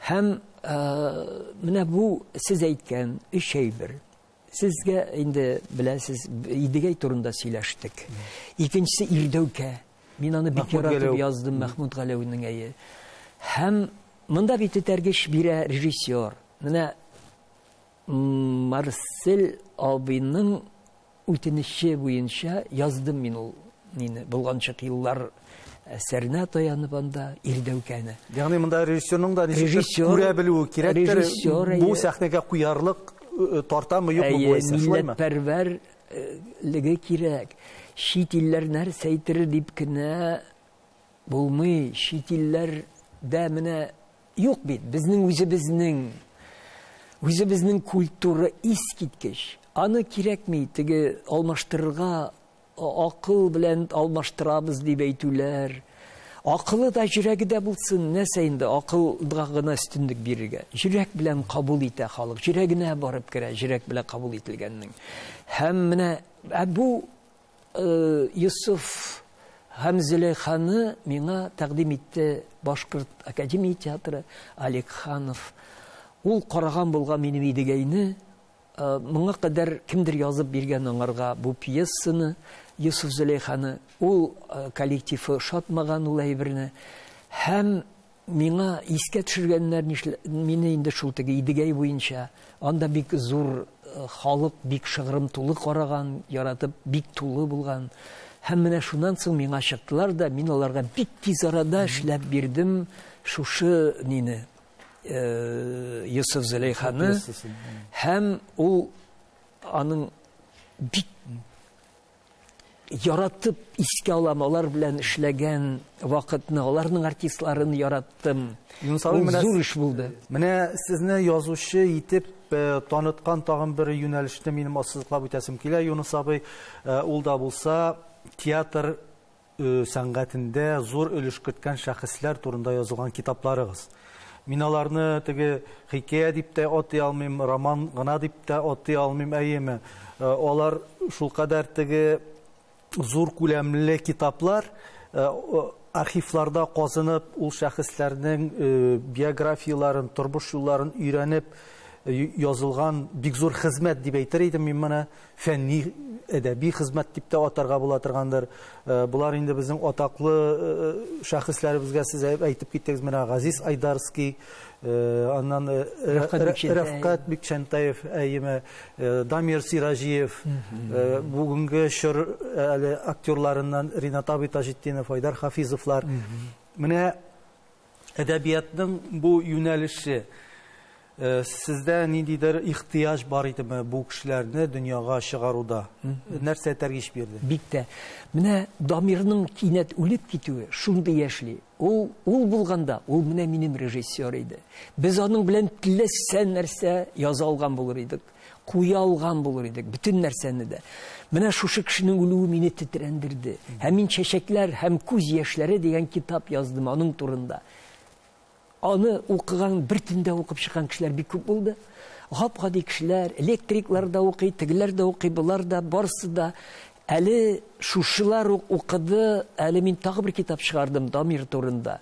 Һәм менә бу сез әйткән өч әйбер. Сезгә инде беләсез, Идегәй турында сөйләштек. Икенчесе Ирдәүкә. Мин аны бик яратып яздым Мәхмүт Галәүнең әйе. Һәм монда бит этәргеч бирә режиссер. Менә Марсель абыйның үтенече буенча яздым мин ул нине, Болганчык еллар әсәренә таянып анда Ирдәүкәне. Ягъни монда режиссерның да ничек күрә белүе кирәктер. Бу сәхнәгә куярлык тартамы, юкмы бу әсәр, шулаймы? Милләтпәрвәрлеге кирәк. Чит илләр нәрсә әйтер дип кенә булмый. Чит илләрдә менә юк бит, безнең үзебезнең культура искиткеч. Аны кирәкми теге алмаштырырга, акыл белән алмаштырабыз дип әйтүләр. Акылы да, йөрәге дә булсын, нәрсә инде акылга гына өстенлек бирергә. Йөрәк белән кабул итә халык, йөрәгенә барып керә, йөрәк белән кабул ителгәннең. Һәм менә бу Йосыф һәм Зөләйханы миңа тәкъдим итте Башкорт академия театры Олег Ханов. Ул караган булган минем Идегәйне. Моңа кадәр кемдер язып биргән аңарга бу пьесаны, Йосыф Зөләйханы. Ул коллективы ошатмаган ул әйберне. Һәм миңа искә төшергәннәр, мине инде шул теге Идегәй буенча. Анда бик зур халык, бик шыгрым тулы караган, яратып, бик тулы булган. Һәм менә шуннан соң миңа чыктылар да, мин аларга бик тиз арада эшләп бирдем шушы нине, Йосыф Зөләйханы. Һәм ул аның бик яратып искә алам, алар белән эшләгән вакытны, аларның артистларын яраттым. Юныс абый, Ул менә зур эш булды. Менә сезне язучы итеп таныткан тагын бер юнәлешне минем ассызыклап үтәсем килә, Юныс абый. Ул да булса театр сәнгатендә зур өлеш керткән шәхесләр турында язылган китапларыгыз. Мин аларны теге хикәя дип тә атый алмыйм, роман гына дип тә атый алмыйм, әйеме? Алар шулкадәр теге зур күләмле китаплар, архивларда казынып, ул шәхесләрнең биографияларын, тормыш юлларын өйрәнеп язылган бик зур хезмәт дип әйтер идем мин моны, фәнни, әдәби хезмәт дип тә атарга була торгандыр. Булар инде безнең атаклы шәхесләребезгә сез әйтеп киттегез, менә Газиз Айдарский, аннан Рәфкать Бикчәнтәев, әйеме, Дамир Сираҗиев, бүгенге чор әле актерларыннан Ринат абый Таҗетдинов, Айдар Хафизовлар. Менә әдәбиятның бу юнәлеше сездә ниндидер ихтыяҗ бар идеме бу кешеләрне дөньяга чыгаруда? Нәрсә этәргеч бирде? Бик тә. Менә Дамирның кинәт үлеп китүе шундый яшьли. Ул булганда, ул менә минем режиссер иде. Без аның белән теләсә нәрсә яза алган булыр идек, куя алган булыр идек, бөтен нәрсәне дә. Менә шушы кешенең үлүе мине тетрәндерде. Һәм мин Чәчәкләр һәм күз яшьләре дигән китап яздым аның турында. Аны укыган, бер төндә укып чыккан кешеләр бик күп булды. Гап-гади кешеләр, электриклар да укый, тегеләр дә укый, булар да, барысы да. Әле шушылар ук укыды, әле мин тагы бер китап чыгардым Дамир турында.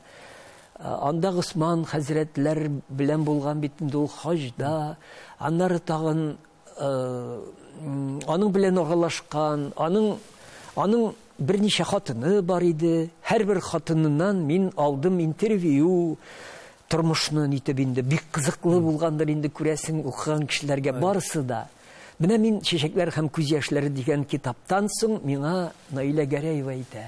Анда Госман хәзрәтләр белән булган бит инде ул хаҗда, аннары тагын аның белән аралашкан, аның берничә хатыны бар иде. Һәрбер хатыныннан мин алдым интервью. Тормышны нитеп инде бик кызыклы булгандыр инде, күрәсең, укыган кешеләргә барысы да. Менә мин Чәчәкләр һәм күз яшьләре дигән китаптан соң миңа Наилә Гәрәева әйтә.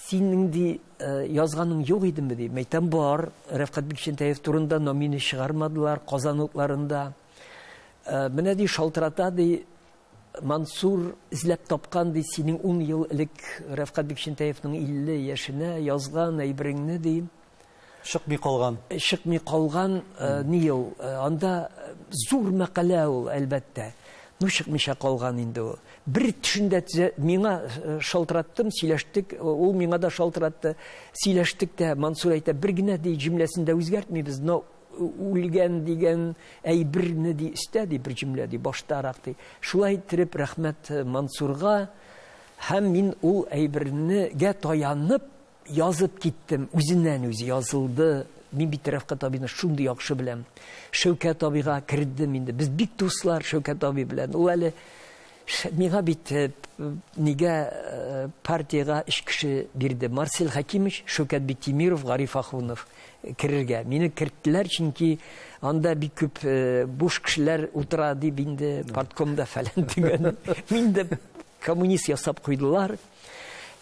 Синең ди язганың юк идеме ди. Мәйтәм, бар, Рәфкать Бикчәнтәев турында, но мине чыгармадылар Казан утларында. Менә ди шалтырата ди, Мансур эзләп тапкан ди, синең 10 ел элек Рәфкать Бикчәнтәевның 50 яшенә язган әйбереңне ди. Чыкмый калган. Чыкмый калган, ни ел, анда зур мәкалә ул, әлбәттә. Ну, чыкмыйча калган инде ул. Бер төшендә миңа шалтыраттым, сөйләштек, ул миңа да шалтыратты. Сөйләштек тә, Мансур әйтә, бер генә ди җөмләсен дә үзгәртмибез, но үлгән дигән әйберне ди өстә ди бер җөмлә ди баштарак ди. Шулай иттереп рәхмәт Мансурга, һәм мин ул әйбернегә таянып язып киттем, үзеннән үзе язылды. Мин бит Рәфкать абыйны шундый яхшы беләм. Шәүкәт абыйга кердем инде. Без бик дуслар Шәүкәт абый белән. Ул әле миңа бит нигә партиягә өч кеше бирде. Марсель Хәкимович, Шәүкәт Битимиров, Гариф Ахунов керергә. Мине керттеләр, чөнки анда бик күп буш кешеләр утыра дип инде парткомда фәлән дигән. Мин дә коммунист ясап куйдылар.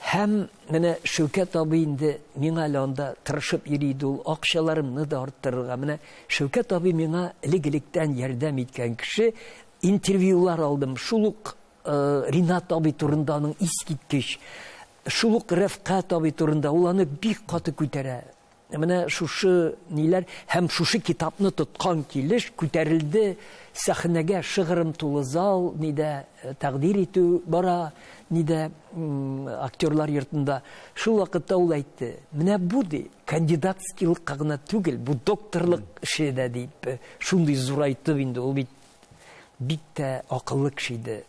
Һәм менә Шәүкәт абый инде миңа әле анда тырышып йөри иде ул, акчаларымны да арттырырга. Менә Шәүкәт абый миңа элек-электән ярдәм иткән кеше, интервьюлар алдым. Шул ук Ринат абый турында аның искиткеч, шул ук Рәфкать абый турында ул аны бик каты күтәрә. Менә шушы ниләр һәм шушы китапны тоткан килеш күтәрелде сәхнәгә, шыгрым тулы зал, нидә тәкъдир итү бара, нидә актерлар йортында. Шул вакытта ул әйтте, менә бу ди кандидатскийлыкка гына түгел, бу докторлык эше дә дип, шундый зурайтып инде ул бит бик тә акыллы кеше иде.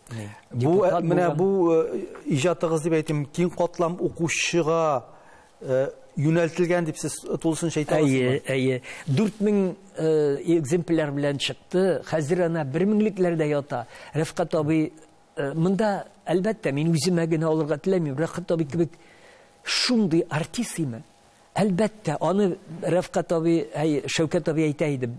Бу менә бу иҗатыгыз дип әйтим, киң катлам укучыга юнәлтелгән дип сез тулысынча әйтә аласызмы? Әйе, әйе. 4000 экземпляр белән чыкты. Хәзер ана 1000-лекләрдә ята. Рәфкать абый монда, әлбәттә, мин үземә генә алырга теләмим. Рәфкать абый кебек шундый артист име? Әлбәттә, аны Рәфкать абый, әй, Шәүкәт абый әйтә иде.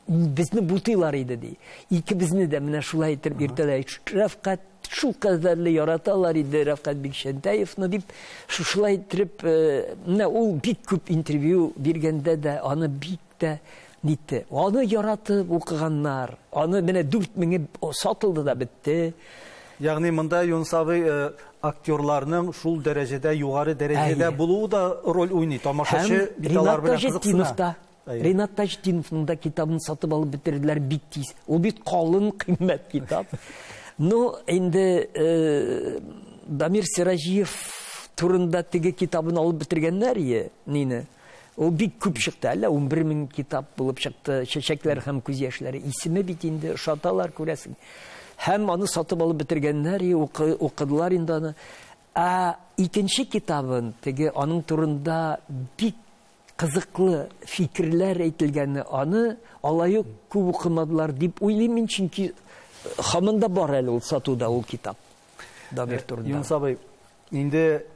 Безне бутыйлар иде ди. Икебезне дә менә шулай итеп йөртәләр. Рәфкать шул кадәрле яраталар иде Рәфкать Бикчәнтәевны дип, шушылай итеп, менә ул бик күп интервью биргәндә дә аны бик тә Нитте. Аны яратып укыганнар. Аны менә 4000 сатылды да бетте. Ягъни монда Юныс абый актерларның шул дәрәҗәдә, югары дәрәҗәдә булуы да роль уйный. Тамашачы бит алар белән кызыксына. Ринат Таҗетдиновның да китабын сатып алып бетерделәр бик тиз. Ул бит калын, кыйммәт китап. Ну, инде Дамир Сираҗиев турында теге китабын алып бетергәннәр ие, нине. Ул бик күп чыкты, әллә 11 мең китап булып чыкты. Чәчәкләр һәм күз яшьләре исеме бит инде ошаталар, күрәсең. Һәм аны сатып алып бетергәннәр, укыдылар инде аны. Ә икенче китабын, теге аның турында бик кызыклы фикерләр әйтелгәне, аны алай ук күп укымадылар дип уйлыйм мин, чөнки һаман да бар әле ул сатуда ул китап. Дамир турында. Юныс абый, инде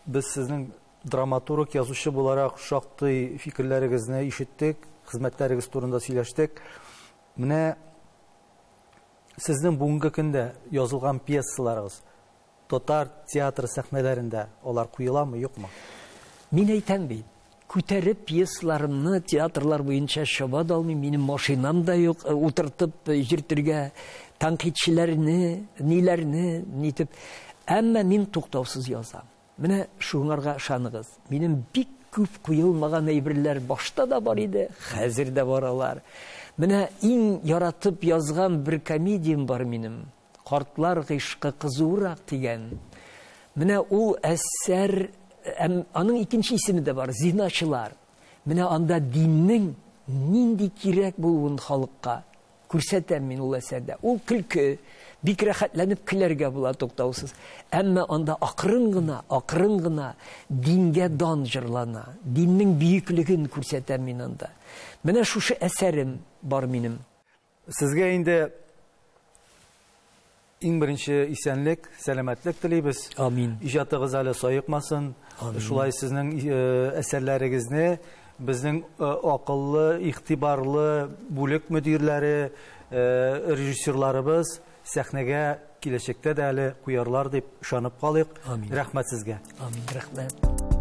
без сезнең драматург, язучы буларак шактый фикерләрегезне ишеттек, хезмәтләрегез турында сөйләштек. Менә сезнең бүгенге көндә язылган пьесаларыгыз татар театры сәхнәләрендә алар куеламы, юкмы? Мин әйтәм бит, күтәреп пьесаларымны театрлар буенча чаба да алмыйм, минем машинам да юк, утыртып йөртергә, тәнкыйтьчеләрне, ниләрне, нитеп. Әмма мин туктаусыз язам. Менә шуңарга ышаныгыз. Минем бик күп куелмаган әйберләр башта да бар иде, хәзер дә бар алар. Менә иң яратып язган бер комедиям бар минем. Картлар гыйшкы кызуырак дигән. Менә ул әсәр, аның икенче исеме дә бар, Зиначылар. Менә анда диннең нинди кирәк булуын халыкка күрсәтәм мин ул әсәрдә. Ул көлке, бик рәхәтләнеп көләргә була туктаусыз. Әмма анда акрын гына, акрын гына дингә дан җырлана. Диннең бөеклеген күрсәтәм мин анда. Менә шушы әсәрем бар минем. Сезгә инде иң беренче исәнлек, сәламәтлек телибез. Амин. Иҗатыгыз әле саекмасын. Шулай сезнең әсәрләрегезне безнең акыллы, игътибарлы бүлек мөдирләре, режиссерларыбыз сәхнәгә киләчәктә дә әле куярлар дип ышанып калыйк. Амин. Рәхмәт сезгә. Амин, рәхмәт.